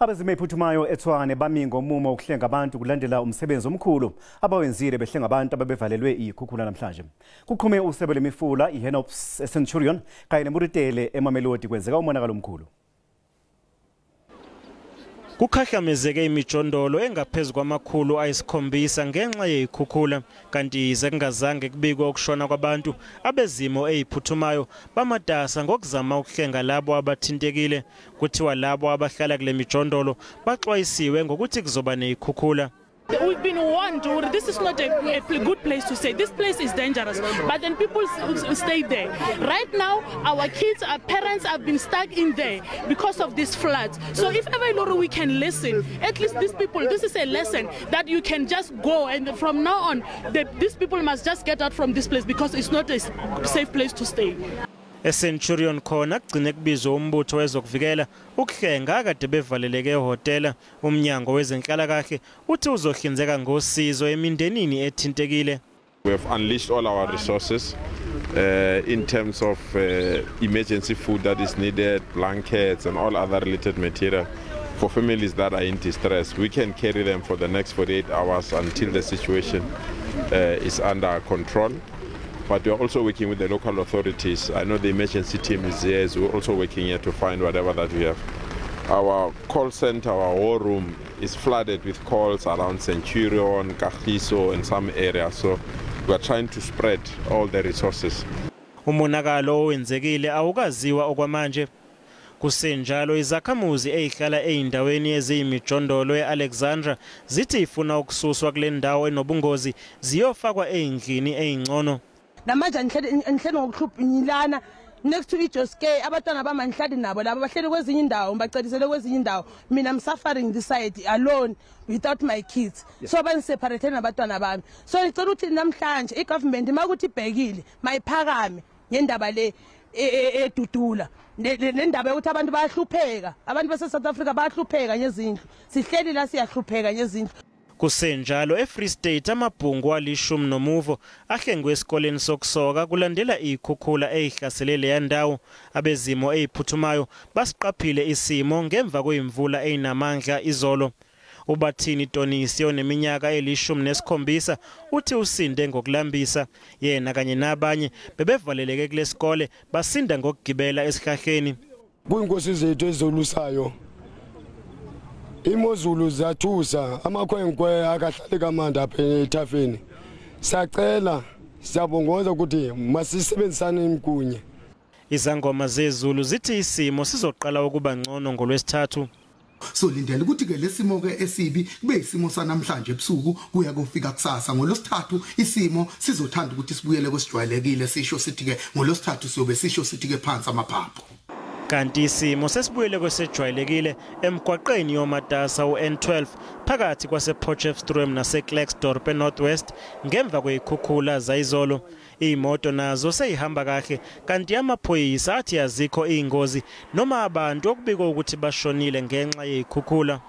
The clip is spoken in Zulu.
Abezimo eziphuthumayo eTshwane bami ngomumo ukuhlenga abantu kulandela umsebenzi omkhulu abawenzile behlenga abantu ababevalelwe ikhukhula namhlanje. Kuqhume usebe lemifula iHennops eCenturion kanye neMoretele eMamelodi kwenzeka umonakalo omkhulu. Kukhahlamezeke imijondolo engaphezu kwama-700 ngenxa yeyikhukhula, kanti yize kungazange kubikwe ukushona kwabantu, abezimo eziphuthumayo bamatasa ngokuzama ukuhlenga labo abathintekile. Kuthiwa labo abahlala kule mijondolo baxwayisiwe ngokuthi kuzoba neyikhukhula. We've been warned this is not a good place to stay. This place is dangerous. But then people stay there. Right now, our kids, our parents have been stuck in there because of this flood. So if ever we can listen, at least these people, this is a lesson that you can just go. And from now on, these people must just get out from this place because it's not a safe place to stay. eCenturion khona kugcine kubizwa umbutho wezokuvikela ukuhlenga akade bevaleleke ehhotela. Umnyango wezenhlalakahle uthi uzohlinzeka ngosizo emindenini ethintekile. We have unleashed all our resources in terms of emergency food that is needed, blankets and all other related material for families that are in distress. We can carry them for the next 48 hours until the situation is under control. But we are also working with the local authorities. I know the emergency team is here, so we're also working here to find whatever that we have. Our call center, our war room is flooded with calls around Centurion, Kagiso and some areas. So we are trying to spread all the resources. Umonakalo owenzekile awukaziwa okwamanje. Kusenjalo izakhamuzi ezihlala ezindaweni eziyimijondolo eAlexandra zithi ifuna ukususwa kule ndawo enobungozi ziyofakwa ezindlini ezingcono. Namanje ngihleli ngokuhluphilana next to iJoske, abantwana bami ngihlali nabo laba bahleli kwezinye indawo, ngibacelisele kwezinye indawo. Mina I'm suffering this side alone without my kids, so bangiseparate nabantwana bami. So ngicela ukuthi namhlanje igovernment makuthi ibhekile mayiphakame ngendaba le edudula le ndaba yokuthi abantu bayahlupheka, abantu base South Africa bayahlupheka ngezindlu, sihleli la siyahlupheka ngezindlu. Kusenjalo eFree State amabhungu alishumi nomuvo ahlengwe esikoleni sokusoka kulandela ikhukhula eyihlasele leya ndawo. Abezimo eziphuthumayo basiqaphile isimo ngemva kwemvula eyinamandla izolo. Ubathini Tonisi oneminyaka eli-17 uthi usinde ngokulambisa. Yena kanye nabanye bebevaleleke kulesikole basinda ngokugibela esihlahleni. Kuyinkosi zethu ezolusayo. Imozulu ziyathusa, amakhwenkwe akahlali kamandi apha ethafeni. Siyacela, siyabongoza ukuthi masisebenzisane kunye. Izangoma zezulu zithi isimo sizoqala ukuba ngcono ngolwesithathu. So lindela ukuthi ke lesimo ke esibi kube isimo sanamhlanje ebusuku kuya kufika kusasa. Ngolwesithathu isimo sizothanda ukuthi sibuyele kwesijwayelekile, sisho sithi ke ngolwesithathu siyobe sisho sithi ke phansi amaphaphu. Kanti isimo sesibuyele kwesejwayelekile emgwaqeni yomatasa u-N12 phakathi kwase-Potchefstroom nase-Klerksdorp eNorth West ngemva kweyikhukhula zayizolo. Iy'moto nazo seyihamba kahle, kanti amaphoyisa athi azikho iy'ngozi noma abantu okubikwa ukuthi bashonile ngenxa yey'khukhula.